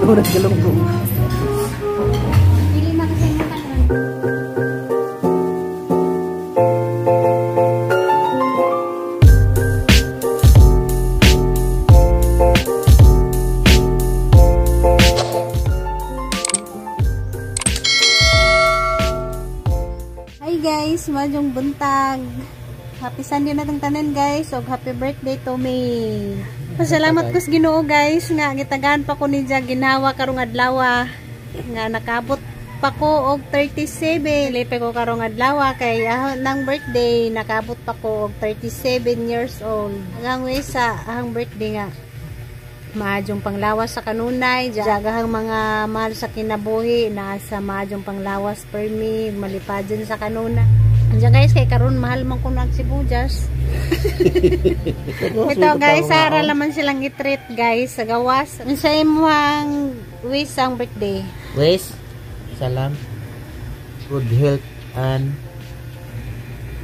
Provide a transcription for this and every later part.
Uras galunggong. Pili na kasi mo kanon. Hi guys, maayong buntag. Happy Sunday na tong tanan guys, og happy birthday to me. Pasalamat ko sa Ginoo guys nga gitagaan pa ko niya ginhawa karong adlaw nga nakabot pa ko og 37. Lipay ko karong adlaw kay nang birthday nakabot pa ko og 37 years old. Ang sa ang birthday nga maadyong panglawas sa kanunay, jagahang mga mahal sa kinabuhi, nasa maadyong panglawas permi, malipadyon sa kanunay. Andiyan guys, kay karon mahal man kuno ang sibuyas. Ito guys, sara laman silang i-treat guys sa gawas. Unsa imong wish ang birthday? Wish, salam, good health and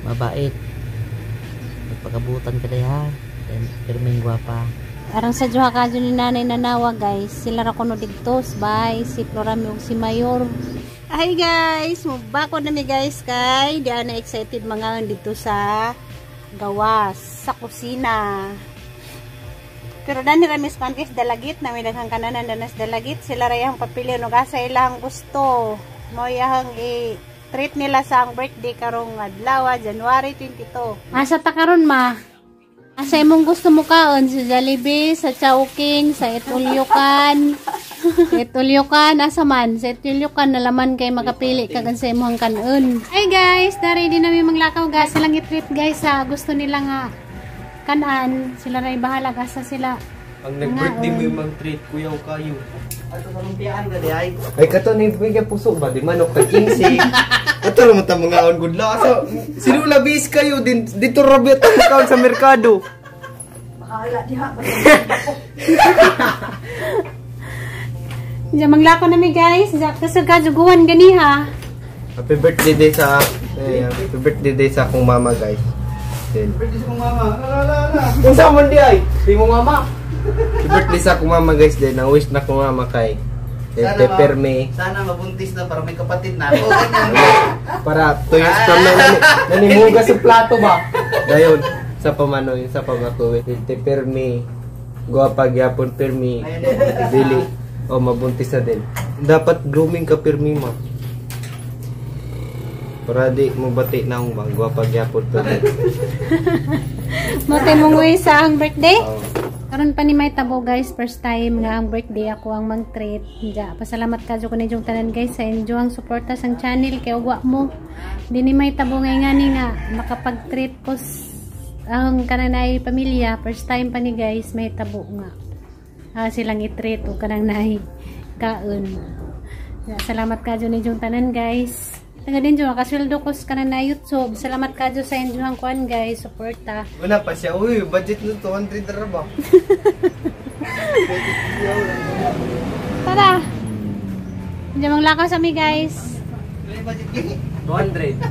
mabait. Magpakabutan ka diha, then pirming gwapa. Arang sa duha ka ni nanay nanawa guys, sila ra kuno digtos, bye si Florami ug si Mayor. Hi guys, mubako na mi guys kay di ana excited mga dito sa gawas, sa kusina. Pero dani ra mis kan guys dalagit na may daghang kananan danas dalagit, sila ra yang papili no asa ilang gusto. Mo yahang i-treat nila sa ang birthday karong adlaw, January 22. Asa ta karon ma? Asa imong gusto mo kaon? Sa Jollibee, sa Chowking, sa Itulyukan. Sa Itulyukan, asa man? Sa Itulyukan, nalaman kay makapili ka gan sa imong kanon. Hi guys, dari din namin maglakaw guys. Silang i-treat guys sa gusto nila nga kanan. Sila ray bahala asa sila. Ang nag-birthday mo yung mag-treat, kuyaw kayo. Ato sa lumpiaan ka di ay. Ay kato ni bigyan puso ba di manok kag 15. Ato ra man ta mga on good luck. So sinula bis kayo din dito ra ba kaon sa merkado. Bahala diha. Diyan maglakaw nami guys. Kasi kajuguan gani ha. Happy birthday day sa happy birthday day sa akong mama guys. Then Birthday sa akong mama. La la la. Unsa man di ay? Di mo mama. Happy birthday sa akong mama guys din. Ang wish na akong mama kay Sana, perme. Sana mabuntis na para may kapatid na ako. Para 2 years from now nanimuga sa plato ba. Dayon sa pamanoy sa pamakuwi. Perme. Guwapa gyapon perme. Dili o mabuntis na din. Dapat grooming ka perme ma. Para di mo bati na akong bang guwapa gyapon perme. Motay mong wish sa ang birthday? Oh. Karon pa ni may tabo guys, first time nga ang birthday ako ang mang-treat. Diya, pasalamat kadyo ko ninyong tanan guys sa inyo ang suporta sang channel kay ugwa mo. Di ni may tabo ngay ngani nga makapag-treat ko ang kananay pamilya. First time pa ni guys may tabo nga. Silang i-treat o kanang naay kaon. Diya, salamat kadyo ninyong tanan guys. Taga din dyo, makasweldo ko sa kanan na YouTube. Salamat kadyo sa inyo ang kuan guys, suporta. Wala pa siya. Uy, budget no 200 ra ba? Tara! Diyan maglakaw sa mi guys. 200.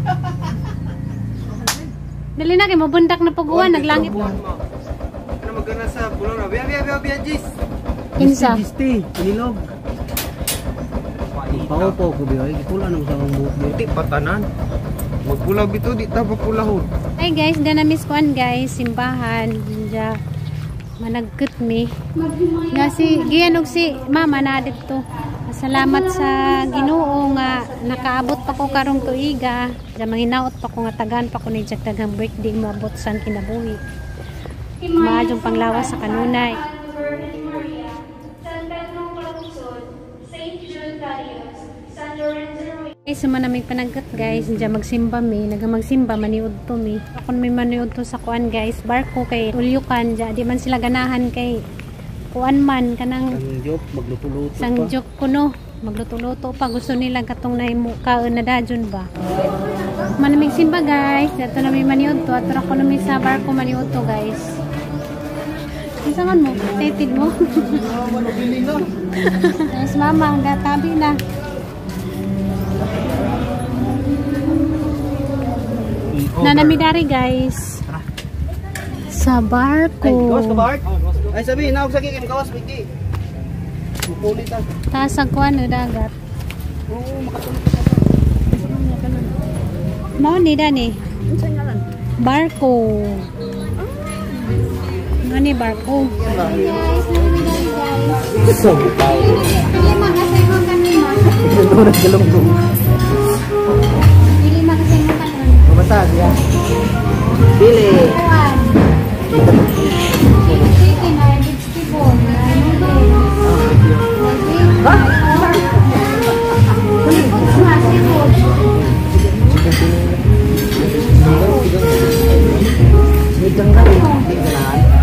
Dali na kay mabundak na puguan, naglangit. Ano magana sa pulo na? Biya biya biya biya jis. Kinsa? Gisti, inilog. Paupo ko biyo, gipula nang sa akong buhok biyo. Di patanan. Magpulaw bito di ta papulahon. Hi guys, dana miss kuan guys, simbahan diya managkut mi. Nga si giyan og si mama na didto. Salamat sa Ginoo nga nakaabot pa ko karong tuiga. Diya manginaot pa ko nga tagaan pa ko ni Jack daghang birthday moabot sa kinabuhi. Maadyong panglawas sa kanunay. Guys, suma naming panagkat guys, diya magsimba mi, nagamagsimba maniud to mi. Ako may maniud to sa kuan guys, barko kay Ulyukan, diya di man sila ganahan kay kuan man kanang Sangjop, magluto-luto pa. Sangjop kuno, magluto-luto pa gusto nila katong nahimo kaon na dajon ba. Manamig simba guys, dato na may maniud to, ato ra ko nami sa barko maniud to guys. Kinsa man mo? Excited mo? Guys, mama, ang gatabi na. Nanamidari guys. Sa barko. Ay, gawas ka Bart? Ay, sabi, naog sa kikim, gawas, Miki. Mukulit ah. Taas ang kuan no dagat. Oo, makatulog ka pa. Mao ni dani. Barko. Mao ni barko. Guys, nami guys. So, tao. Pili man kasi mo kanon. Oras galunggong. Pili man kasi mo kanon. Basta siya. Dili. Kuan. Chicken ay vegetable. Ay noodles. Ha? Seafood nga, seafood. Sinigang ka rin. Hindi ka na.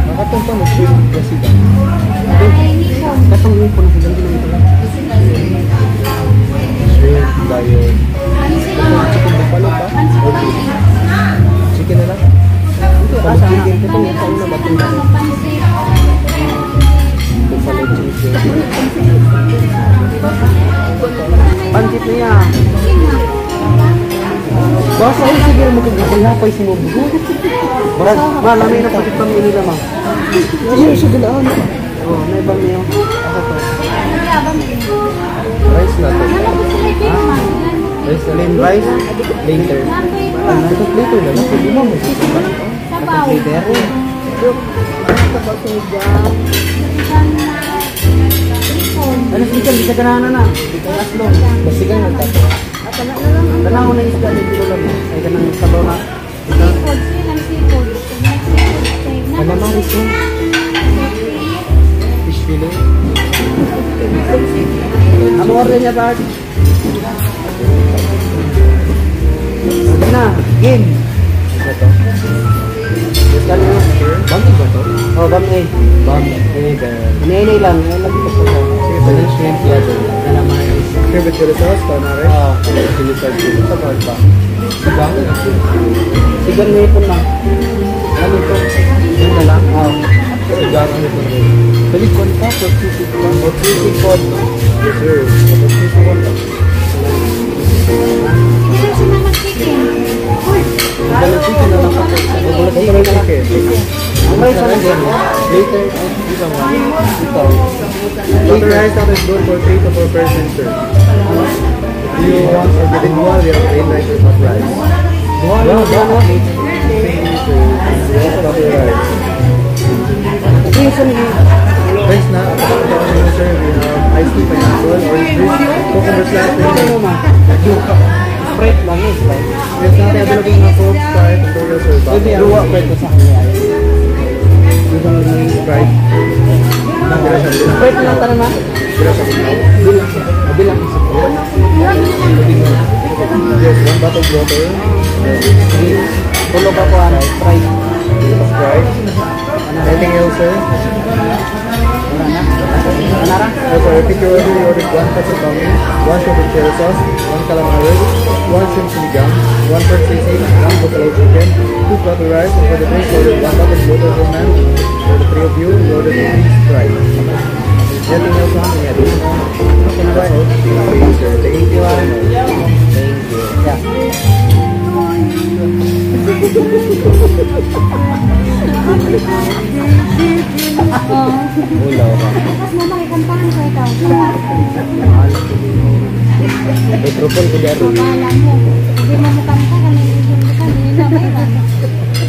Makatong pa mag-shrimp kasi ba? Ay, hipon. Katong hipon na sigang ginamit lang. Shrimp, dayon. Ano sila? Chicken buffalo ba? Pansit Or pansit. chicken na lang? Buffalo chicken. Katong Kami sa una lang ba sila itong ng pansit. buffalo chicken? Pansit niya. Basta ay sige mo kung gihapay si mo bugo. Basta, ma, lamay na pati pang nila ma. Ayun siya galaan. Oh, may bang niyo. Ako to. Rice na to. Ano po sila yung ma? Rice na Plain rice. Later. Ito later na lang. Hindi mo mo. Sabaw. Later. Ano sinigang? Di ka ganahan na. Di ka aslong. Basigang na tato. Tanaw na isda ni kilo lang. Ay kanang sabaw na. Seafood, silang seafood. Calamaris yun. Fish fillet. Ano order niya ba? Sige na. Game. Ano to? Kano na? Bambi ba to? Oh, bami. Bambi. Eh, ganun. Inay lang. Ay, lagi ko po. Sige, pwede shrimp yata. Calamaris. Shrimp with chili sauce, calamari. Oh. Chili sauce. Sa bawal pa. Sigang na. Sigang na ipon na. Ano ito? Yun na lang. Oh. Sigang ano ito? Pwede kon pa, pork sisig pa. Pork sisig pod. Yes, sir. Pork sisig pod. Hindi lang sila mag-chicken. Buffalo chicken na lang pa. Buffalo chicken. Ang rice na lang. Later, dito mo. Dito. Butter rice that is good for 3 to 4 persons, sir. If you want individual, we have plain rice or hot rice. Duha, duha, duha. Sir, we also butter rice. Okay, so ni Rice na, ito sir, we have iced tea, pineapple, orange juice, cucumber slice, ano ma? Sprite lang eh, Sprite. Yes, natin available na Coke, Sprite, and Cola, sir. Pwede duwa pwede sa kanya. Sprite. Sprite na lang tanan na. Bilang siya. Bilang siya. Yes, one bottle of water. Tulo ka po ano, Sprite. Sprite. Anything else, sir? Wala na. Wala na. Also, repeat your order. You ordered one pancit bami, one shrimp with chili sauce, one calamari, one shrimp sinigang, one pork sisig, one buffalo chicken, two platter rice, and for the drinks, you ordered one bottle of water for man. For the three of you, you ordered three Sprite. Anything else, ma'am? Any additional? That's all. Okay, sir. Thank you so much. Thank you. Yeah. Oo. Ulaw ka. Tapos mo makikantahan ko ikaw. Microphone ko dyan. Akala mo. Hindi mo mukanta kami. Hindi ka. Hindi na ba iba?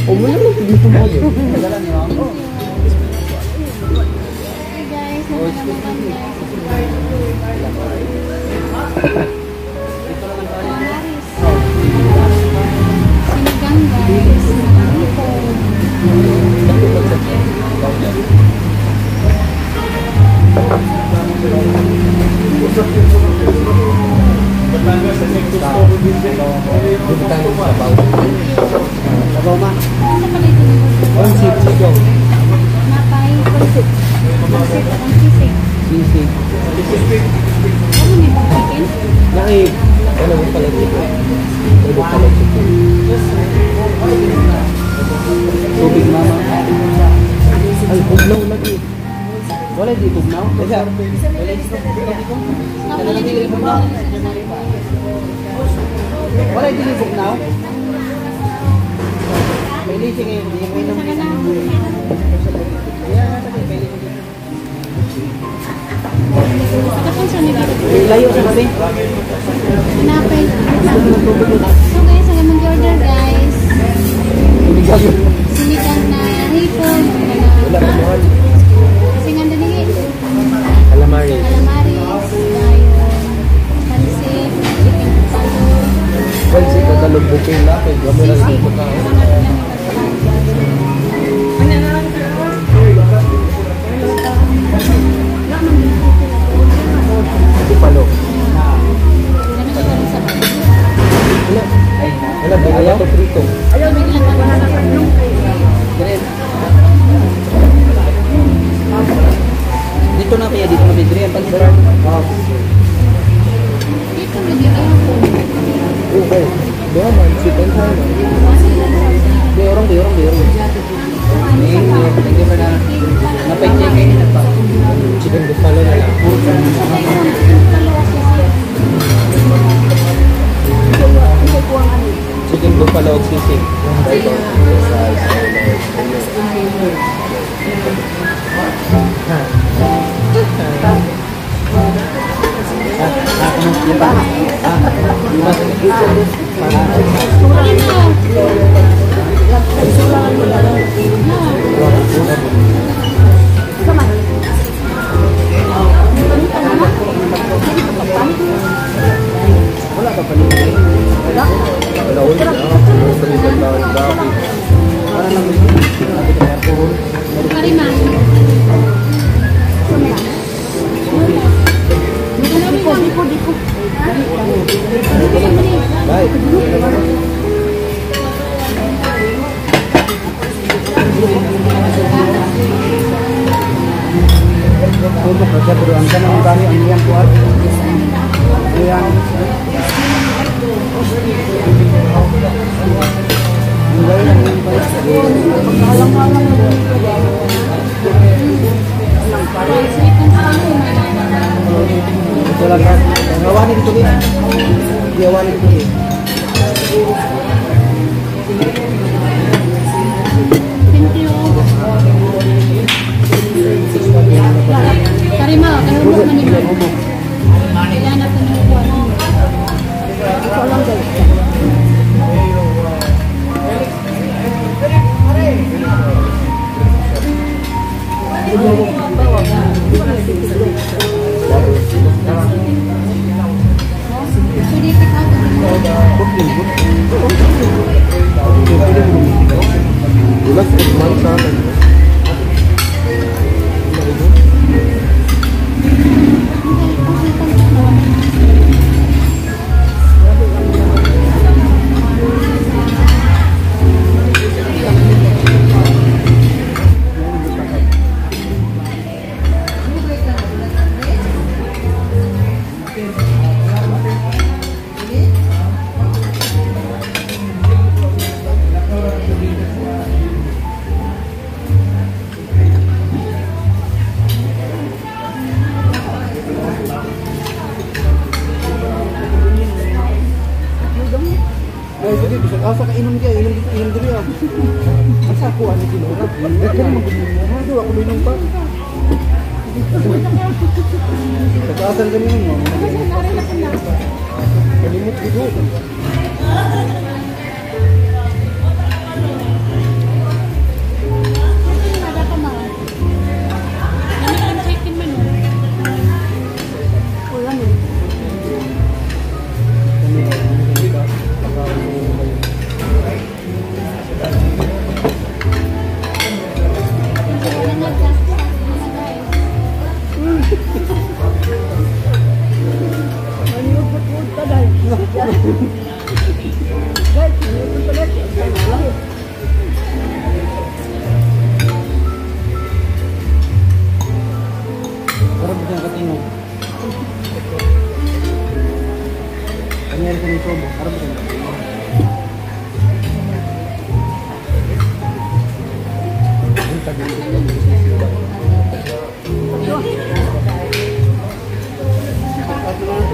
Umulan lang dito mo yun. Hey guys, nandito naman kami guys. Calamaris. Sinigang guys. Nakahipon. Butang sabaw. Sabaw ma. Ano pala ito? Pansit, sigaw. Napay. Pansit. Pansit. Ang sisig. Sisig. Ano may pang chicken? Naib. Ano mo pala chicken? Ano mo pala chicken? Tubig mama. Ay, bugnaw lagi. Wala di bugnaw. Wala. Wala di bugnaw. May lisi ngayon. Hindi mo inom. Yeah, sabi, may lisi dito. Layo sa kape. Tinapay. So guys, ang among order guys. Sinigang na hipon. Singan din. Calamari. Calamaris. Dayon. Pansit. Chicken buffalo. Pansit at talong booking na. Kaya gamay na Sisig. rin pagkain. Buffalo. Wala, wala to prito. Dito na kaya, dito na bidri ang pansit. Dito lagi ako. Okay. Doha man, chicken tayo. Di orong, di orong, di orong. Thank you for na. Napay-check kayo na pa. Chicken buffalo na lang. Chicken buffalo og sisig. Wala ka pa nito. Wala. Wala. Bye. Pero ang kanang kani ang iyang kuat. Iyang Ito lang kan. Awani dito ni. Di awani dito ni. Thank you. Karima, kanumok man nila. Kailangan natin ng kuwan. Pwede take out. Wala man sa akin. Asa ka inom kaya, inom dito, inom diri ah. Asa ko ano ginoo? Daghan man gud mo. Ha, ako minom pa. Pag-asan kanino mo? Kalimot gid.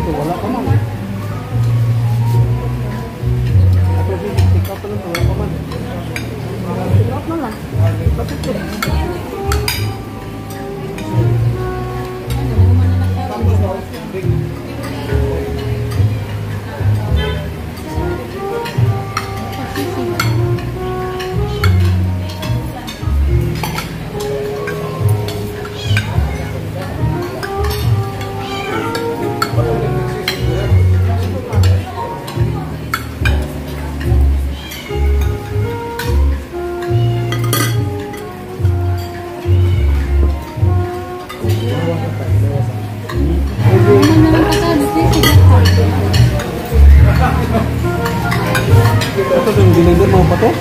Wala pa man. Ato take out lang, wala pa man. Take out na lang. Bakit? Ito yung binigyan mo pa to?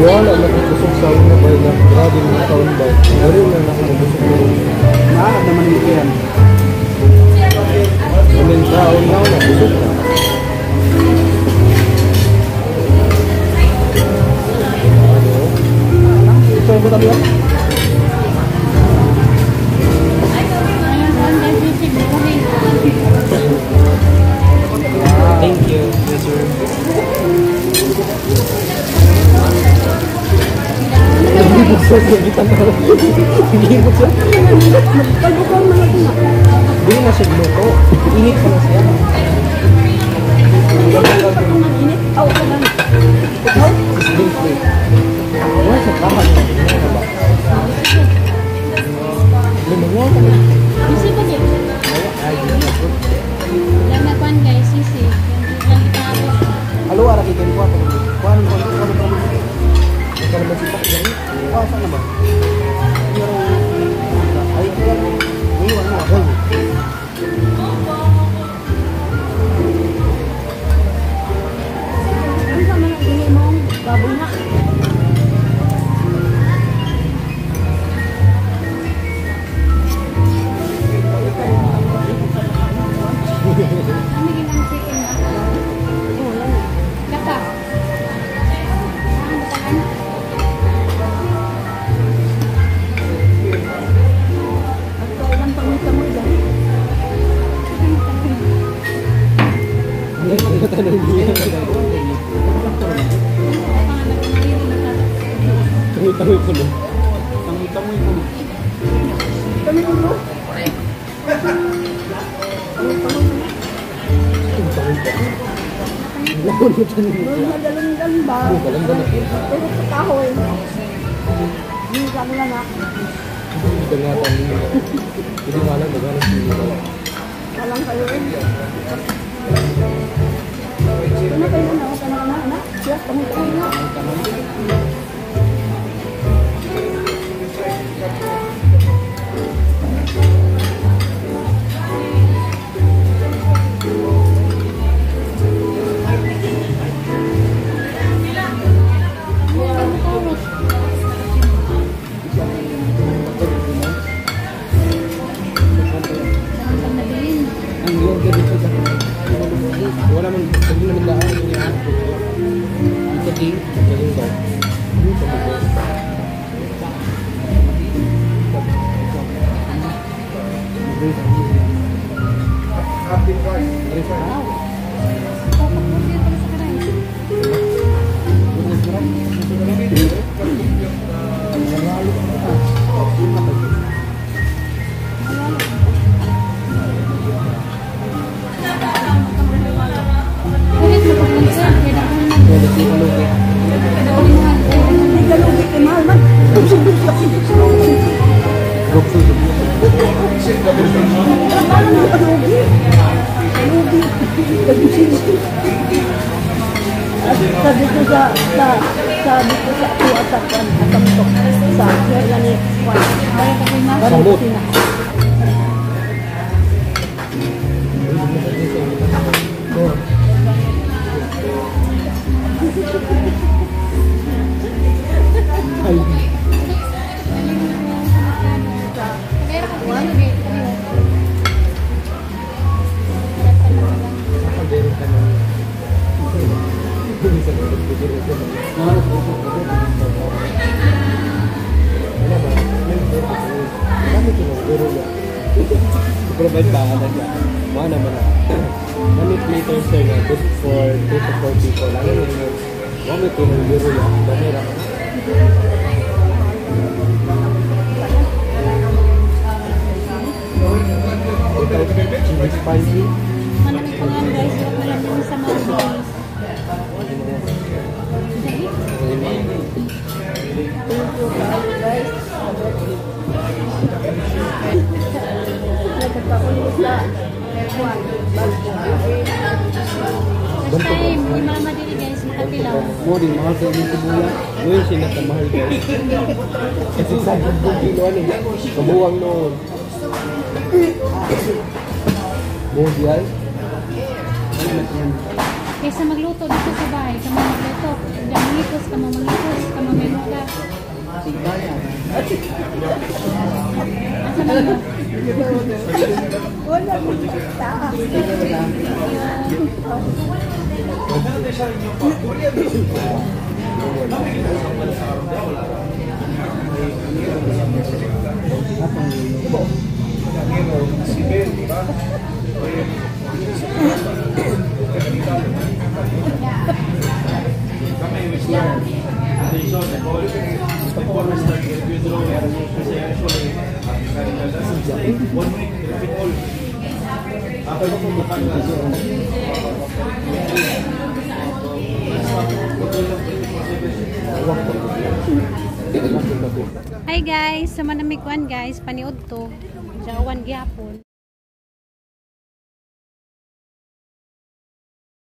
Wala na busog sa una ba na grabe mga taon ba. Wala na nakabusog na rin. Naa naman dito yan. Amin taon na wala busog na. Ito yung tabi yan. Thank you. Yes, sir. Hindi na siya gluto. Init pa na siya. Wala siya kahan. Halo, ara kay ko ato. Kuan ko ko ko ko. Ikaw naman si Pak gani. Kuan sa na ba? Ay, iwan mo ako. Ano sa mga ini mong baboy na? Tangoy-tangoy ko no. Tangoy-tangoy ko. Tangoy ko no? Madalanggan ba? Pero sa kahoy. Hindi ka nila na. Hindi nga lang, nagana siya. Walang kayo eh. Ano kayo na? Ano na? Ano? Siya, tangoy-tangoy na. Wala man, hindi naman daan niya. Ito din, daw. Samot. Provide ba ka na mga naman na. Many later sir nga good for 2 to 4 people. Ano yun yun? Wala ito ng euro yan. Dami ra man. Cheese spicy. Manami ko nga guys, wag na lang yung sa mga bills. Guys. Nagkakaon sa kuan. First time, ni mama diri guys, makatilaw. Mo din mahal sa inyong sibuya. Ngayon siya nakamahal guys. Kasi sa kilo ano eh. Kabuwang noon. Mo di ay. Kaysa magluto dito sa bahay, kamo magluto. Mangikos, kamo mangikos, kamo meron ka. Asa man mo? Wala mo kita. Hi guys, sa manamikuan guys, paniud to. Jawan gyapon.